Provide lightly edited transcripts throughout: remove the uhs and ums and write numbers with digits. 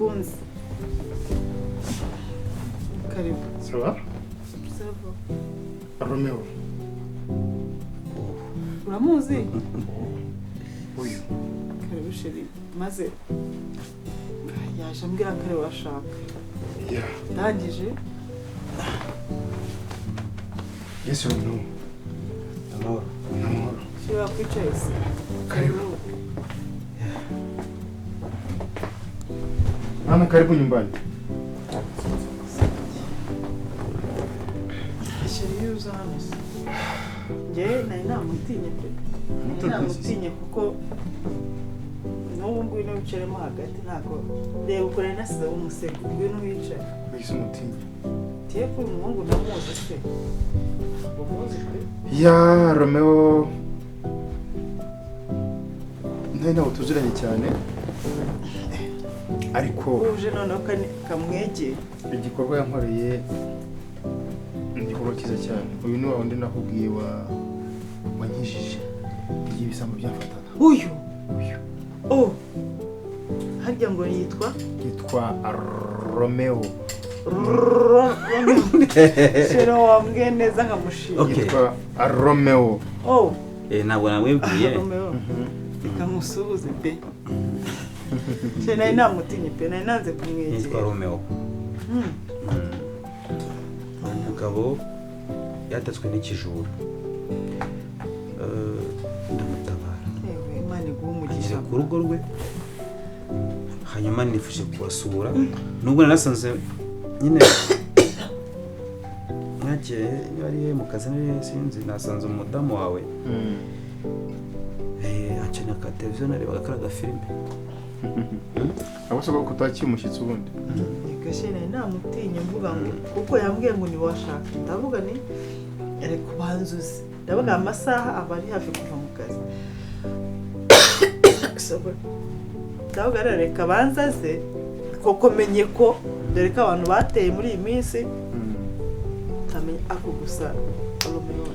Bikunze. Karibu. Ça va? Ça va. Romeo. Uramuzi? Uyu. Karibu chéri. Maze yaje ambwira ko ari washaka. Yeah. Ndangije. Yes or no? Amahoro. Amahoro. Chéri wakwicaye se? Karibu. Mama, karibu nyumbani. Chéri iyo uza hano se? Njye nari namutinye pe. Nari namutinye kuko n'ubu ngwino wicaremo hagati ntabwo reba uko nari nasizeho umusego ngwino wicare. Wese umutinye. Tiye ko uyu muhungu ndamuzi se? Ntabwo muzi pe. Ya Romeo ntari ntabwo tuziranye cyane ariko uje noneho kamwegeye. Igikorwa yankoreye ni igikorwa cyiza cyane. Uyu ni wa wundi nakubwiye wankijije igihe ibisambo byamfataga. Uyu? Oh, harya ngo yitwa? Yitwa Romeo. Romeo. Chéri wambwiye neza nkamushima. Okay. Yitwa Romeo. Oh. Ntabwo namwibwiye. Romeo. Reka nkusuhuze pe. Chéri nari namutinye pe, nari nanze kumwegera. Yitwa Romeo. Umugabo yatatswe n'ikijura. Ndamutabara. Ewe Imana iguhe umugisha. Ageze ku rugo rwe. Hanyuma nifuje kubasura. Nubwo narasanze nyine mwagiye niba ari mu kazi niba sinzi nasanze umudamu wawe. Acana ka televiziyo narebaga kariya gafilime. Abo se ko utakiye umushyitsi ubundi? Reka chéri nari namutinye mvuga ngo kuko yambwiye ngo niwashaka. Ndavuga ni reka ubanze uze. Ndavuga amasaha aba ari hafi kuva mu kazi. Ndavuga rero reka banze aze koko menye ko dore ko abantu bateye muri iyi minsi utamenya ako gusa Romeo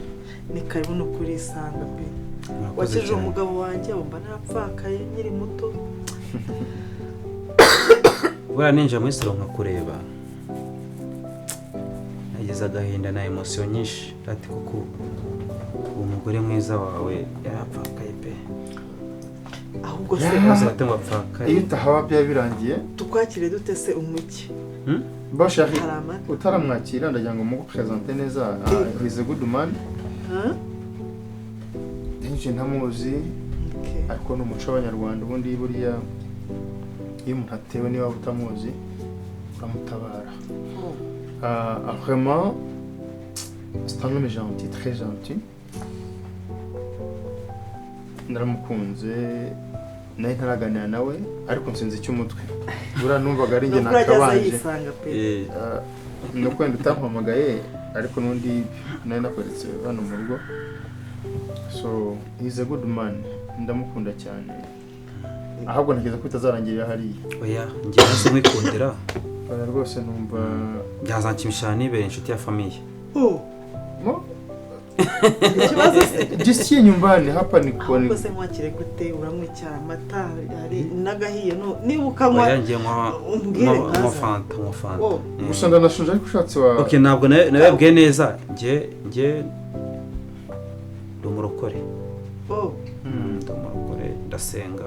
ni karibu no kurisanga pe. Wakije umugabo wanjye wumva narapfakaye nkiri muto. Buriya ninjira muri salo nkakureba nagize agahinda na emotion nyinshi ati kuko umugore mwiza wawe yarapfakaye pe. Ahubwo se iyo utahaba byaba birangiye. Tukwakire dute se umuki? Bo chéri utaramwakira ndagira ngo mugupresente neza. He's a good man. Nje ntamuzi ariko ni umuco w'Abanyarwanda ubundi buriya iyo umuntu atewe niba utamuzi uramutabara. Vraiment c'est un homme gentil, très gentil. Naramukunze naye ntaraganira nawe ariko nsinzi icy'umutwe. Buriya numvaga ari njye nakabanje. Nuko wenda utampamagaye ariko n'undi nari nakoretse hano mu rugo. So he's a good man. Ndamukunda cyane. Ahubwo ntekereza ko bitazarangirira hariya. Oya, njye nase nkwikundira. Oya rwose numva byazanshimisha nibere inshuti ya famille. Oh. Ikibazo se jisikie nyumbani hapa ni kwa ahubwo se nkwakire gute uramwicyara amata hari n'agahiye no niba ukanywa. Oya ngiye nkwa fanta, nkwa fanta. Gusa ndanashonje ariko ushatse wa. Okay, ntabwo nababwiye neza. Nge ndi umurokore. Oh. Ndi umurokore ndasenga.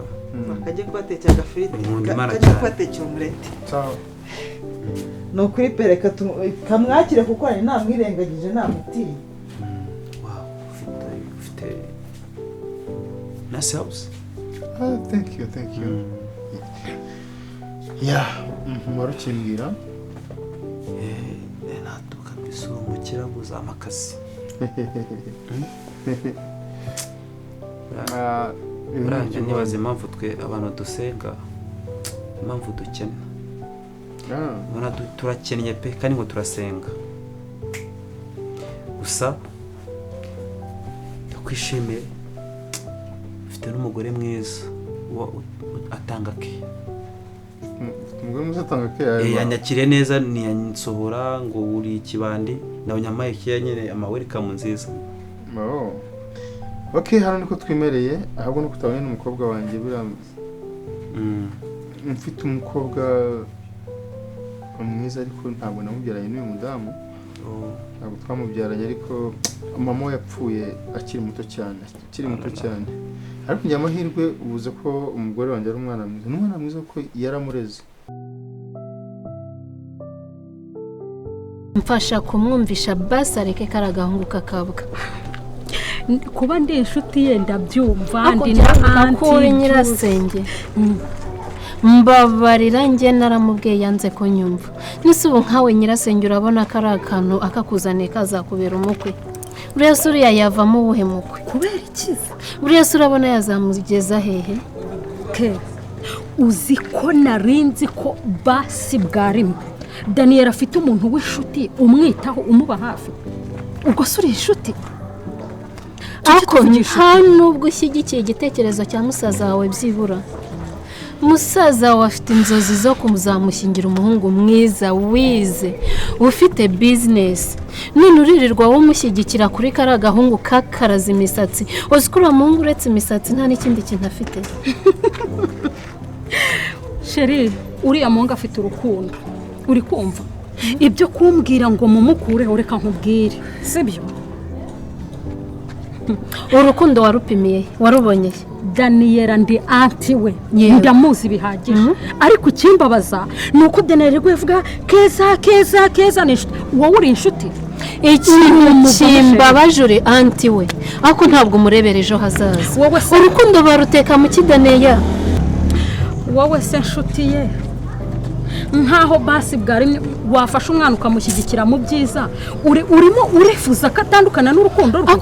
Akajya kubatekera agafiriti, akajya kubatekera umureti. Sawa. Ni ukuri pe reka kamwakire kuko ari namwirengagije namutiye. Wow, ufite nice house. Ah, thank you, thank you. Yeah, warukimbwira. Natuka bisura umukirabuza amakasi. Buranje nibaza impamvu twe abantu dusenga impamvu dukena. Ubona turakennye pe kandi ngo turasenga. Gusa ndakwishimiye ufite n'umugore mwiza atanga ke. Umugore mwiza atanga ke. Yanyakiriye neza ntiyansohora ngo uri ikibandi ndabona amaye kiya nyine ama welcome nziza. Oh. Okay, hano niko twimereye ahubwo nuko utabonye n'umukobwa wanjye buriya. Mfite umukobwa mwiza, ariko ntabwo namubyaranye n'uyu mudamu. Ntabwo twamubyaranye, ariko mama we yapfuye akiri muto cyane, akiri muto cyane. Ariko njye amahirwe ubuze ko umugore wanjye ari umwana mwiza. Ni umwana mwiza kuko yaramureze. Mfasha kumwumvisha basi areke karagahungu kakabwa. Kuba ndi inshuti ye ndabyumva, ndi na anti nyirasenge. Mbabarira njye naramubwiye yanze ko nyumva. Nise ubu nkawe nyirasenge urabona ko ari akantu akakuzaniye kazakubera umukwe. Uriya suriya yavamo uwuhe mukwe? Kubera ikiza? Uriya sura urabona yazamugeza hehe? Ke uzi ko narinzi ko basi bwa rimwe Daniel afite umuntu w'inshuti umwitaho umuba hafi. Ubwo suri inshuti? Ariko nta nubwo ushyigikiye igitekerezo cya musaza wawe byibura. Musaza wawe afite inzozi zo kuzamushyingira umuhungu mwiza wize ufite business. None uririrwa womushyigikira kuri kariya gahungu kakaraza imisatsi. Uzi ko uriya muhungu uretse imisatsi nta n'ikindi kintu afite. Sheri, uriya muhungu afite urukundo. Uri kumva? Ibyo kumbwira ngo mumukureho reka nkubwire, sibyo? Urukundo warupimiye, warubonyeye. Daniel ndi anti we, ndamuzi bihagije. Ariko ikimbabaza ni uko Daniel rwevuga keza keza keza ni inshuti. Wowe uri inshuti? Ikintu kimbabaje uri anti we, ariko ntabwo umurebera ejo hazaza. Urukundo baruteka mu kidaneya. Wowe se nshuti ye, nkaho basi bwa rimwe wafasha umwana ukamushyigikira mu byiza, urimo urifuza ko atandukana n'urukundo rwe.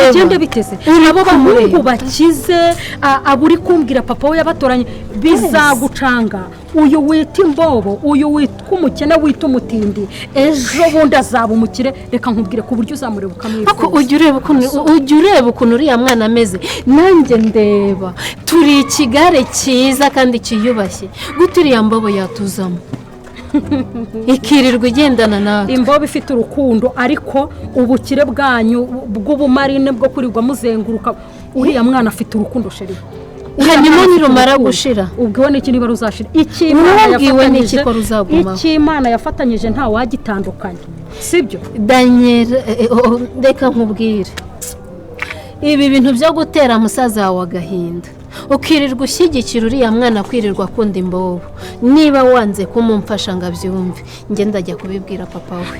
Ugende biteze abo bahungu bakize, abo uri kumbwira papa we yabatoranye bizagucanga. Uyu wita imbobo, uyu witwa umukene, wita umutindi, ejo bundi azaba umukire. Reka nkubwire ku buryo uzamureba ukamwifuza. Ujya ureba ukuntu uriya mwana ameze. Nanjye ndeba turi ikigare cyiza kandi cyiyubashye. Gute uriya mbobo yatuzamo ikirirwa igendana nawe? Imbobo ifite urukundo, ariko ubukire bwanyu bw'ubumarine bwo kurirwa muzenguruka. Uriya mwana afite urukundo sheri. Hanyuma nirumara gushira ubwiwe n'iki niba ruzashira? Iki Imana yafatanyije nta wagitandukanya, sibyo? Daniel, reka nkubwire, ibi bintu byo gutera musaza wawe agahinda ukirirwa ushyigikira uriya mwana kwirirwa akunda imbobo, niba wanze kumumfasha ngo abyumve, njye ndajya kubibwira papa we.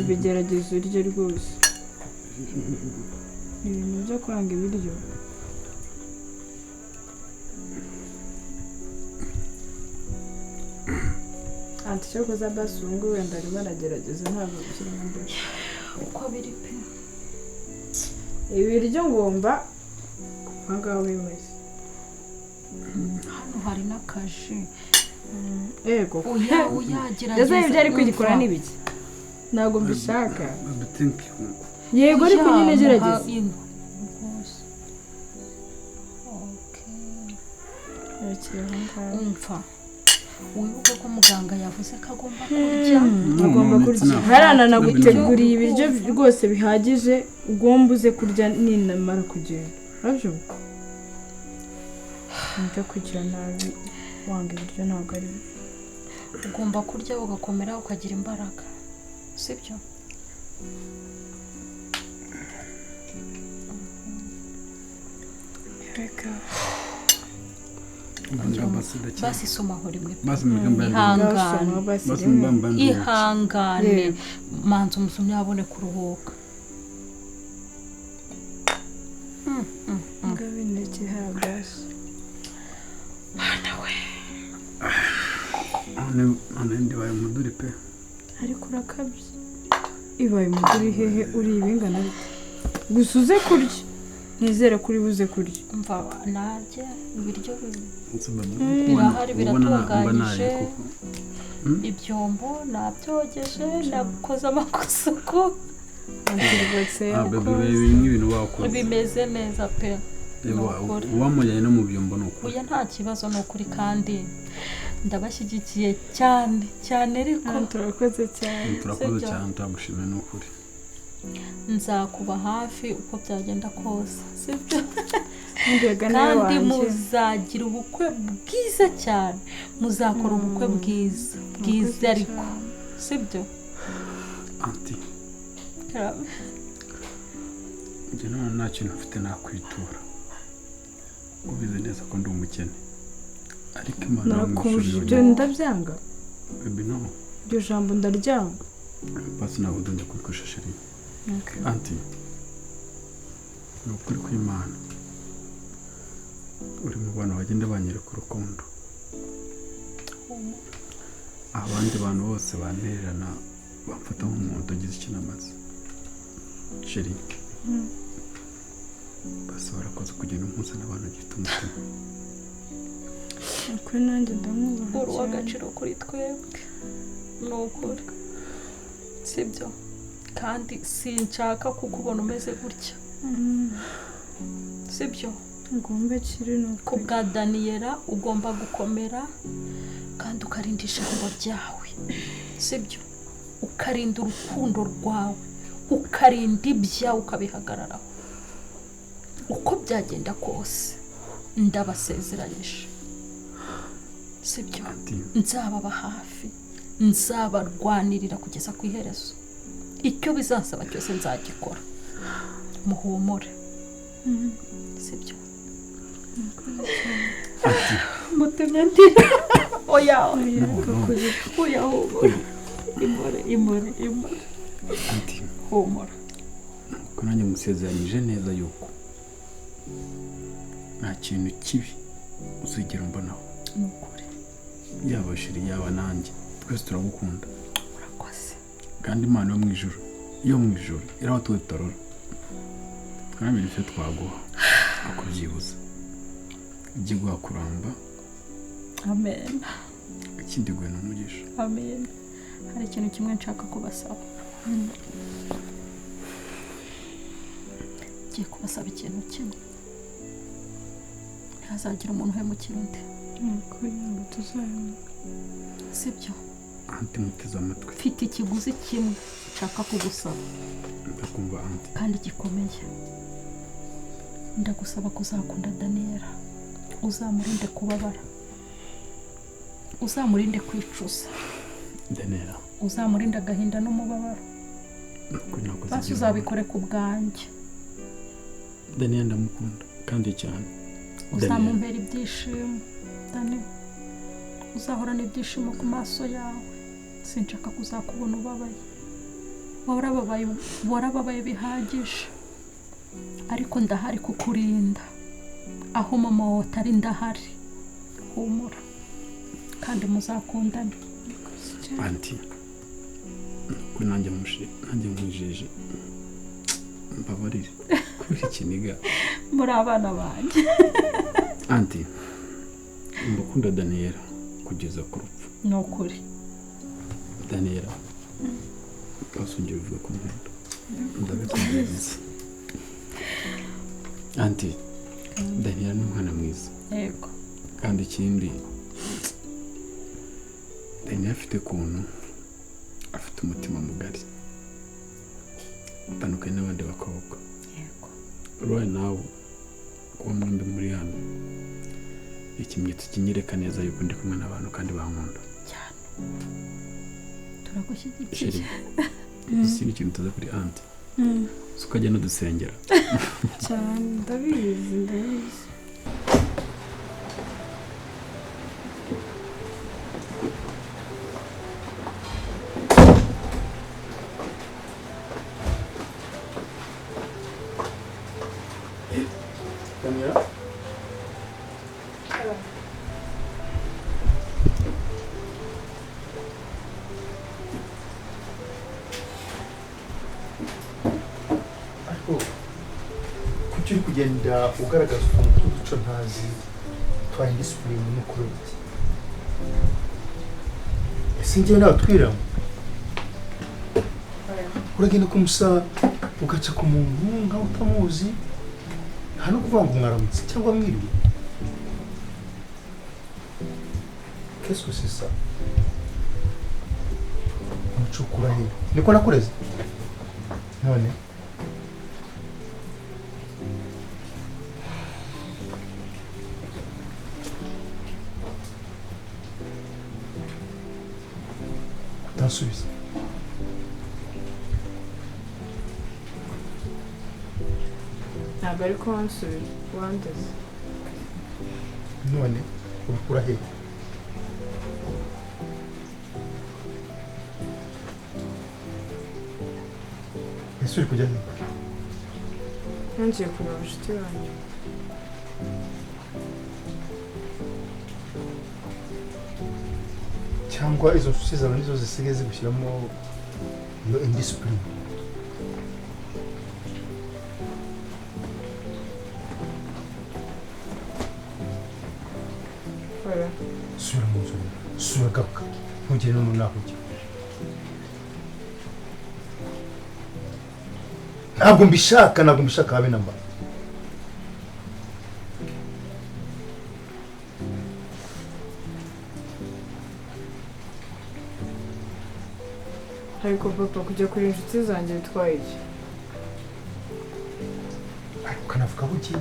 Bigerageza urye rwose, ibintu byo kwanga ibiryo. Anti cyo koza basi ubu ngubu wenda arimo aragerageza, ntabwo gushyiramo imbere uko biri pe. Ibiryo ngomba ahangaha bimeze. Hano hari n'akaji. Yego. Uyagerageza. Ndetse ibyo ari kwigikora ni biki? Ntabwo mbishaka. Yego ariko nyine gerageza. Umva, wibuke ko muganga yavuze ko agomba kurya. Agomba kurya. Harananaguteguriye ibiryo rwose bihagije, ugomba uze kurya ninamara kugenda. Urabyumva? Ibyo kugira nabi wanga ibiryo ntabwo ari bibi. Ugomba kurya ugakomera ukagira imbaraga, sibyo? Reka basi somaho rimwe. Ihangane, manza umusomyi abone kuruhuka. Ariko urakabye, ibaye umuduri hehe? Uri ibingana bite? Gusa uze kurya, nizere kuri buze kurya. Umva narya ibiryo birahari biratunganyije, ibyombo nabyogeje, nakoze amasuku, bimeze neza pe. Uwamujyanye no mu byombo ni ukuri. Oya nta kibazo ni ukuri, kandi ndabashyigikiye cyane cyane. Ariko turakoze cyane, turakoze cyane, turagushimiye ni ukuri. Nzakuba hafi uko byagenda kose, sibyo? Kandi muzagira ubukwe bwiza cyane, muzakora ubukwe bwiza bwiza ariko sibyo? Anti njye none nta kintu mfite nakwitura, ubizi neza ko ndi umukene, ariko Imana yo ibyo ndabyanga. Baby no, iryo jambo ndaryanga. Basi ntabwo ndongera kubikoresha chérie. Anti ni ukuri kw'Imana uri mu bantu bagenda banyereka urukundo, abandi bantu bose bantererana bamfata nk'umuntu ugize ikintu amaze. Chérie basi warakoze kugenda umpuza n'abantu bagifite umutima. Ukuri nanjye ndamwubaha uri uw'agaciro kuri twebwe, ni ukuri sibyo? Kandi sinshaka kukubona umeze gutya sibyo? Ngombe kiri no ku bwa Daniela ugomba gukomera kandi ukarinda ijambo ryawe sibyo? Ukarinda urukundo rwawe, ukarinda ibyawe, ukabihagararaho uko byagenda kose. Ndabasezeranyije sibyo? Nzababa hafi, nzabarwanirira kugeza ku iherezo. Icyo bizansaba cyose nzagikora. Muhumure sibyo? Mutemye ndira. Oya oya humura, imore imore imore. Anti humura, kuko nanjye musezeranyije neza yuko nta kintu kibi uzigera umbonaho. Ni ukuri, yaba chérie yaba nanjye twese turagukunda. Urakoze. Kandi Imana yo mu ijuru, yo mu ijuru iraho twe tutarora, twamenye icyo twaguha akubyibuza ijye guha kuramba. Amen. Ikindi guhe n'umugisha. Amen. Hari ikintu kimwe nshaka kubasaba. Ngiye kubasaba ikintu kimwe, ntihazagira umuntu uhemukira undi. Ukuri ntabwo tuzahemuka sibyo? Anti muteze amatwi, mfite ikiguzi kimwe nshaka kugusaba. Ndakumva anti. Kandi gikomeye. Ndagusaba kuzakunda Daniela, uzamurinde kubabara, uzamurinde kwicuza. Daniela uzamurinde agahinda n'umubabaro. Basi uzabikore ku bwanjye. Daniela ndamukunda kandi cyane. Uzamumpera ibyishimo Dani, uzahorana ibyishimo ku maso yawe. Sinshaka kuzakubona ubabaye. Warababaye, warababaye bihagije, ariko ndahari kukurinda. Aho mama wawe atari ndahari. Humura kandi muzakundane. Anti ko nanjye nanjye nkwijeje mbabarire kuri ikiniga muri abana banjye. Anti mbakunda Daniela kugeza ku rupfu. Ni ukuri Daniela basongera uvuga ko nkunda, ndabikunda. Anti Daniela ni umwana mwiza. Yego. Kandi ikindi Daniela afite ukuntu afite umutima mugari utandukanye n'abandi bakobwa. Yego. Right now kuba mwembi muri hano ikimenyetso kinyereka neza yuko ndi kumwe n'abantu kandi bankunda cyane. Turagushyigikiye. Si ikintu tuza kuri anti ukajya no dusengera cyane. Ndabizi ndabizi. Daniela ariko kuki uri kugenda ugaragaza utuntu tw'uduco ntazi twa indisipurine n'ukuri iki? Ese njyewe nawe twiramo uragenda kumusa ugaca ku muntu nkaho utamuzi, nta no kuvuga ngo mwaramutse cyangwa mwiriwe. Qu'est-ce que c'est ça? Umuco ukura he? Niko nakureze? None Utansubiza. Ntabwo ariko wansubiza, wandeze. None ubikura he? Ese uri kujya he? Ngiye kureba inshuti yanjye. Cyangwa izo nshuti zawe nizo zisigaye zigushyiramo iyo indiscipline. Subira mu nzu, subira garuka, ntugire n'umuntu naho ujya. Ntabwo mbishaka, ntabwo mbishaka habe na mba. Ariko papa, kujya kuri inshuti zanjye bitwaye iki? Ariko ukanavuga aho ugiye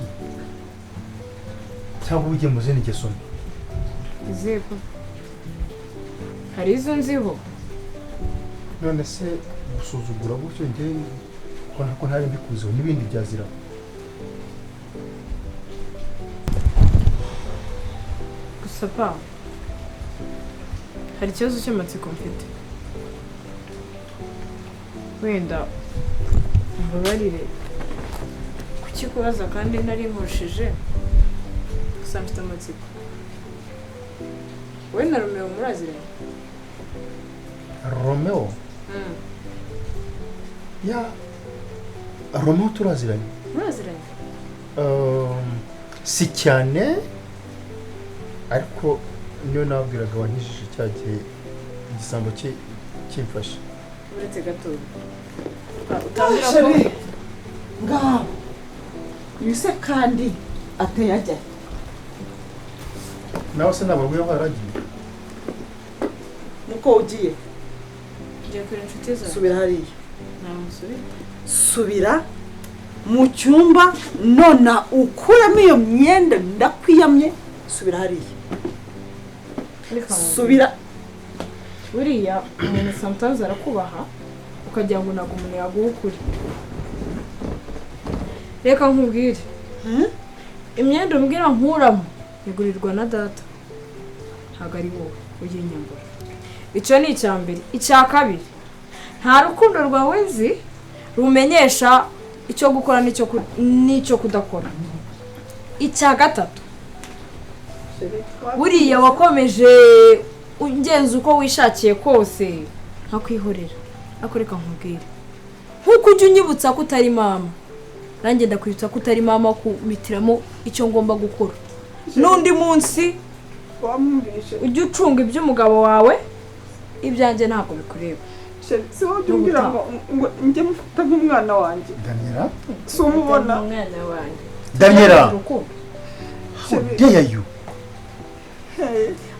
cyangwa ugiye mu zindi ngeso mbi. Izihe papa? Hari izo nziho? None se gusuzugura gutyo njye ko ntari mbikuzeho n'ibindi byazira. Gusa pa, hari ikibazo cy'amatsiko mfite. Wenda mbabarire kukikubaza kandi nari nkoresheje, gusa mfite amatsiko. Wowe na Romeo muraziranye? Romeo? Ya, Romeo turaziranye. Muraziranye? Si cyane, ariko niyo nabwiraga wankijije cya gihe igisambo cye kimfashe. Uretse gato. Utambwira ko ngaho yuse kandi ateye ajya. Nawe se ntabwo aho yaragiye. Nuko ugiye? Ngiye kureba inshuti zawe. Subira hariya. Ntamusubira. Subira mu cyumba nona ukuramo iyo myenda ndakwiyamye. Subira hariya. Subira. Buriya umuntu sometimes arakubaha ukagira ngo ntabwo umuntu yaguha ukuri. Reka nkubwire, imyenda umbwira nkuramo igurirwa na data, ntabwo ari wowe uyinyambura. Icyo ni icya mbere. Icya kabiri, nta rukundo rwawe nzi rumenyesha icyo gukora n'icyo kudakora. Icya gatatu, buriya wakomeje ungenza uko wishakiye kose nkakwihorera. Ariko reka nkubwire, nkuko ujya unyibutsa ko utari mama, nanjye ndakwibutsa ko utari mama, kumitiramo icyo ngomba gukora. N'undi munsi ujye ucunga iby'umugabo wawe, ibyanjye ntabwo bikureba. Si wowe ujya umbwira ngo njye mufata nk'umwana wanjye. Daniela? Si umubona? Umwana wanjye. Daniela! How dare you?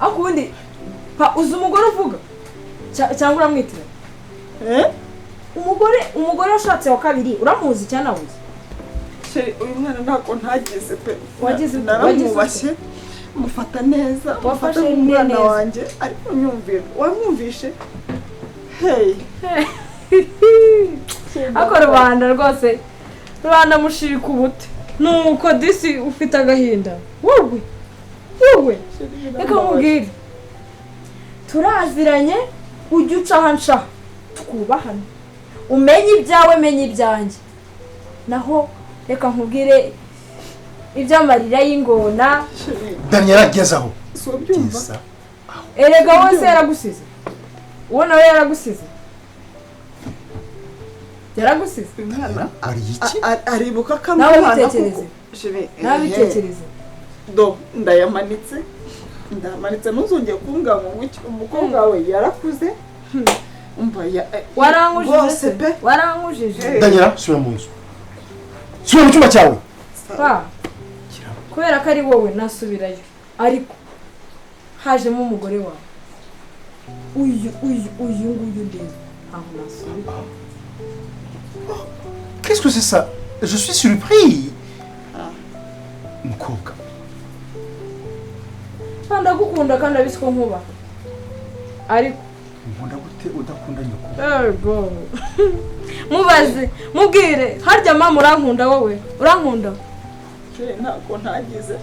Ariko ubundi pa, uzi umugore uvuga cyangwa uramwitira? Umugore washatse wa kabiri uramuzi cyangwa nawuzi? Uyu mwana ntabwo ntagize pe. Wagize naramwubashye, mufata neza, mufata nk'umwana wanjye, ariko nyumvira wamwumvishe. Hey. Ako rubanda rwose, rubanda mushirika ubute. Nuko disi ufite agahinda. Wowe. Wowe. Reka nkubwire, turaziranye, ujye uca aha nca twubahane, umenye ibyawe menye ibyanjye. Naho reka nkubwire iby'amarira y'ingona. Daniela, gezaho. Erega wose yaragusize. Uwo nawe yaragusize. Yaragusize. Ari iki? Aribuka ko ari umwana kuko. Nabitekereze. Do ndayamanitse. Ndamanitse ntuzongeye kumbwira ngo umukobwa we yarakuze. Umva ya warankujije pe. Warankujije. Daniela, subira mu nzu. Subira mu cyumba cyawe. Pa. Kubera ko ari wowe nasubirayo. Ariko hajemo umugore wawe. Uyu uyu uyu nguyu ndeba. Aho nasubira. Qu'est-ce que c'est ça? Je suis surpris. Mukobwa. Ndagukunda kandi abizi ko nkuba. Ariko Unkunda gute udakunda nyoko? Yego. Mubaze, mubwire, harya mama urankunda wowe? Urankunda? Ntabwo ntagize.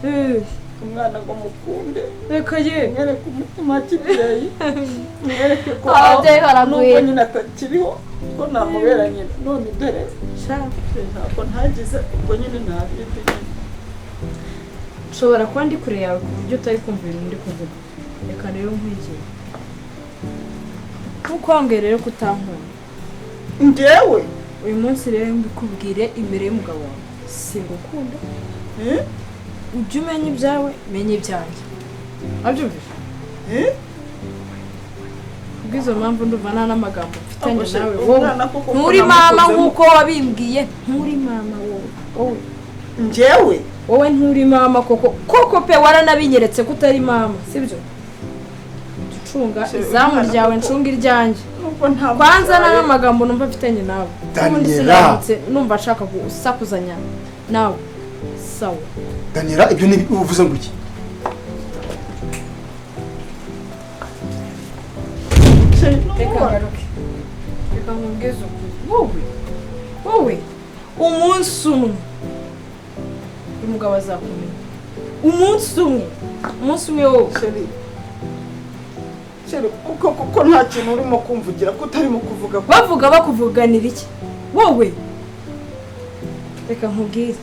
Umwana ngo mukunde. Reka ye, mwereke umutima kibyeyi. Mwereke ko ababyeyi baragwira. Nubwo nyina atakiriho, ko namubera nyina. None dore ntabwo ntagize, ubwo nyine ntabindi. Nshobora kuba ndi kure yawe ku buryo utari kumva ibintu ndi kuvuga. Reka rero nkwigire. Nkuko wambwiye rero ko utankunda. Njyewe uyu munsi rero mbikubwire imbere y'umugabo wawe. Singukunda. Ujye umenya ibyawe, menye ibyanjye. Wabyumvise? Kubw'izo mpamvu ndumva nta n'amagambo mfitanye nawe wowe. Nturi mama nk'uko wabimbwiye, nturi mama wowe. Njyewe wowe nturi mama koko koko pe waranabinyeretse ko utari mama, sibyo? Ucunga izamu ryawe ncunga iryanjye. Kwanza nta n'amagambo numva mfitanye nawe. Daniela, numva nshaka gusakuzanya nawe. Sawa. Daniela, ibyo ni uvuze ngo iki? Reka ngaruke. Reka nkubwize ukuri. Wowe. Wowe umunsi umwe umugabo azakumenya. Umunsi umwe. Umunsi umwe wowe. Chérie, kuko nta kintu urimo kumvugira, ko utarimo kuvuga. Bavuga bakuvuganira iki? Wowe. Reka nkubwire.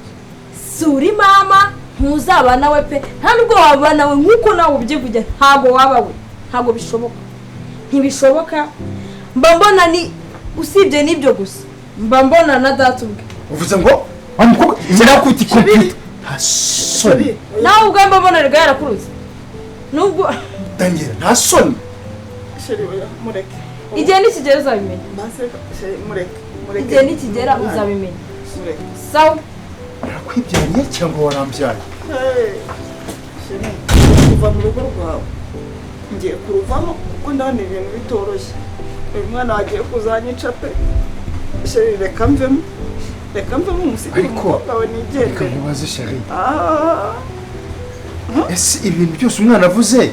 Suri mama ntuzaba nawe pe, nta nubwo waba nawe nkuko nawe ubyivuge, ntago waba we, ntago bishoboka, ntibishoboka. Mba mbona ni usibye n'ibyo gusa, mba mbona na data ubwe. Uvuze ngo wa mukobwa ngira kuti computer. Nta soni. Nawe ubwo mba mbona rega yarakuruze. Nubwo Daniela nta soni. Chérie oya mureke. Igihe nikigera uzabimenya. Base chérie mureke. Mureke. Igihe nikigera uzabimenya. Mureke. Sawa. Narakwibyariye cyangwa warambyaye? Chérie, kuva mu rugo rwawe ngiye kuruvamo kuko ndabona ibintu bitoroshye. Uyu mwana wagiye kuzanyica pe. Chérie reka mvemo. Reka mvemo umusigire umukobwa we nigendere. Reka nkubaze chérie. Ese ibintu byose umwana avuze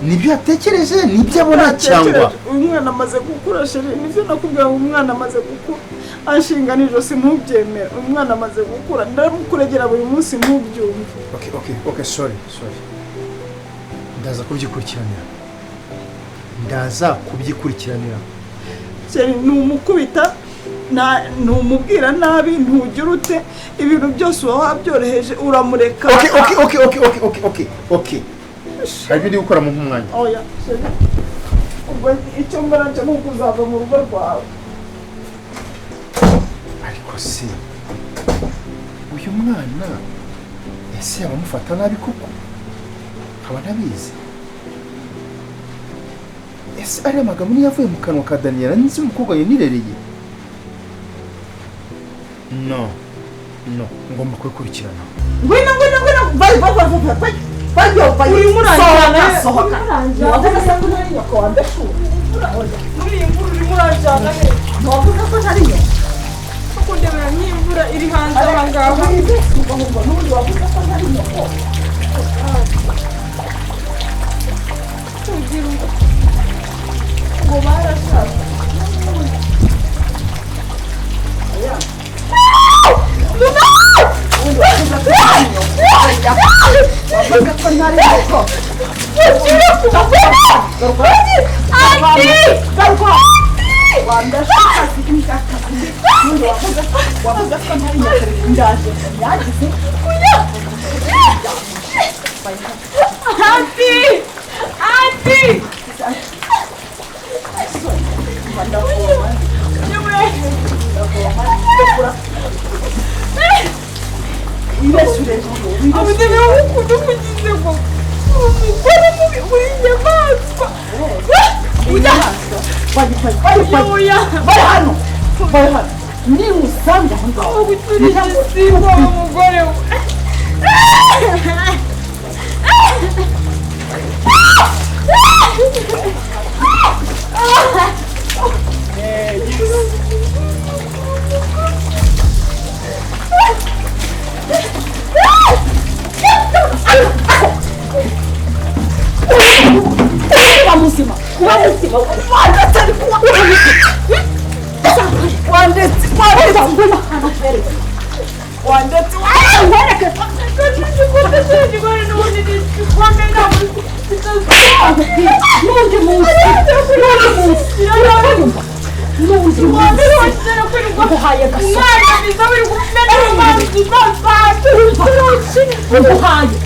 nibyo yatekereje, nibyo abona cyangwa? Uyu mwana amaze gukura chérie, nivyo nakubwira ngo umwana amaze gukura. Anshinga n'ijosi ntubyemera. Umwana amaze gukura, ndamukuregera buri munsi ntubyumve. Okay, sorry. Ndaza kubyikurikiranira. Ndaza kubyikurikiranira. Chérie numukubita na numubwira nabi ntugira ute, ibintu byose uba wabyoroheje uramureka. Okay. Hari ibyo gukora mu mwanya. Oya, chérie. Ubwo icyo mbona cyo nuko uzava mu rugo rwawe. Ariko se uyu mwana ese abamufata nabi koko? Nkaba ntabizi. Ese ari amagambo niyo yavuye mu kanwa ka Daniela nzi umukobwa yanirereye? No, ngomba kubikurikirana. Ngwino, vai. Vai, urimo uranjyana. Sohoka. Wavuze ko ntari nyoko wambeshura. Muri iyi mvura urimo uranjyana he? Wavuze ko ntari nyoko. Kuko ndebera nk'imvura iri hanze aha ngaha. N'ubundi wavuze ko ntari nyoko. Kugira ngo barashaka. Wandetse ariko, wandetse, wandetse, wandetse, nkwereke. N'undi munsi, n'undi munsi, urabyumva, n'undi munsi nguhaye gasopo, nguhaye.